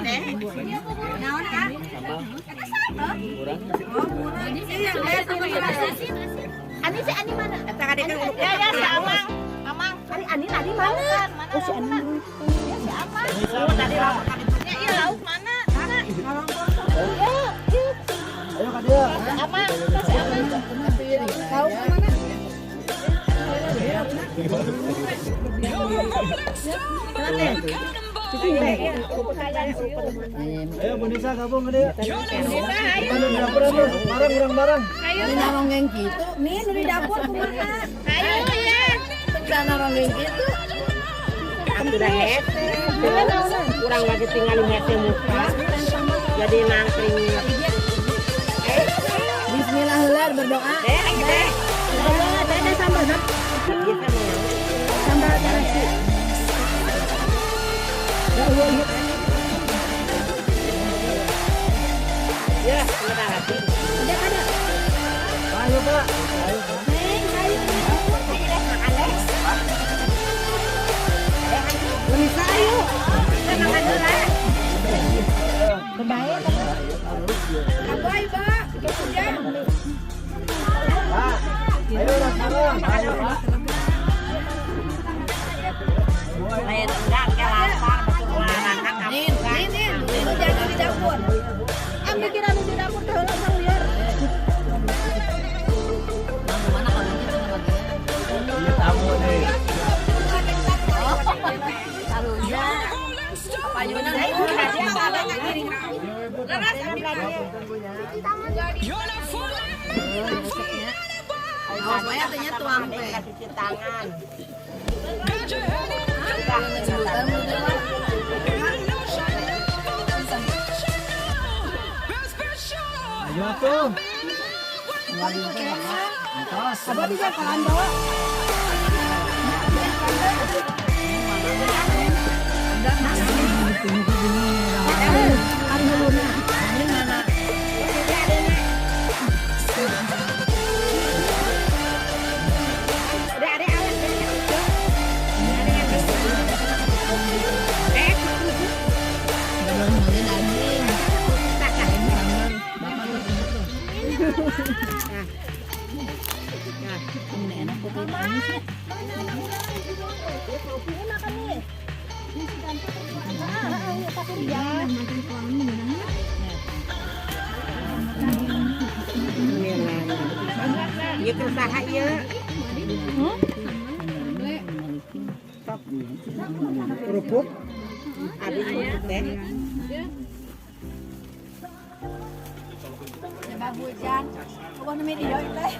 Deh. Naon ah? Eta sambal. Oh, murah. Iya, Ani si Ani mana? Eta ngadekeun. Ya ya si Amang. Amang. Ani Ani tadi mana? Oh si Ani. Ya si Amang. Oh, tadi lauk Ya iya lauk mana? Mana? Ya, iya. Ayo ka dia. Si Amang, si Amang. Lauk mana? Ayo Bu Nisa gabung ke dia. Mana di dapur atuh? Bareng urang bareng. Ayo. Naronggeng gitu. Nih, nu di dapur kumaha? Ayo ya. Bisa naronggeng gitu. Atuh hese. Kurang lagi tinggal hese muka. Jadi nangkring. Bismillah heula berdoa. Deh, ayo deh. Teh sambal sambal terasi. Ya, sebentar lagi. Ada ada. Ayo Pak. Ayo Pak. Neng, ayo. Ayo deh, makan deh. Nisa ayo. Kita makan dulu lah. Kebaik. Apa ayo, Pak? Pak. Ayo urang bareng. Ayo Pak. Lain enggak, kayak lapar, betul makan. Nin, nin, nin. Itu jangan di dapur. Ah mikiran di dapur teh heula sang liar. Iya tamu nih. Karunya. Payunan. Awas wae teh tuang teh. Cuci tangan. Ayo atuh. Entos. Abah bisa kalando. Ari huluna. Ini mana? Udah ada awas. Belum beli daging. Bapak tuh tuh. Ini enak putih manis ya. Iya kerusaha iya. Kerupuk. Habis kerupuk deh. Bang hujan. Eueuh nu dieu teh.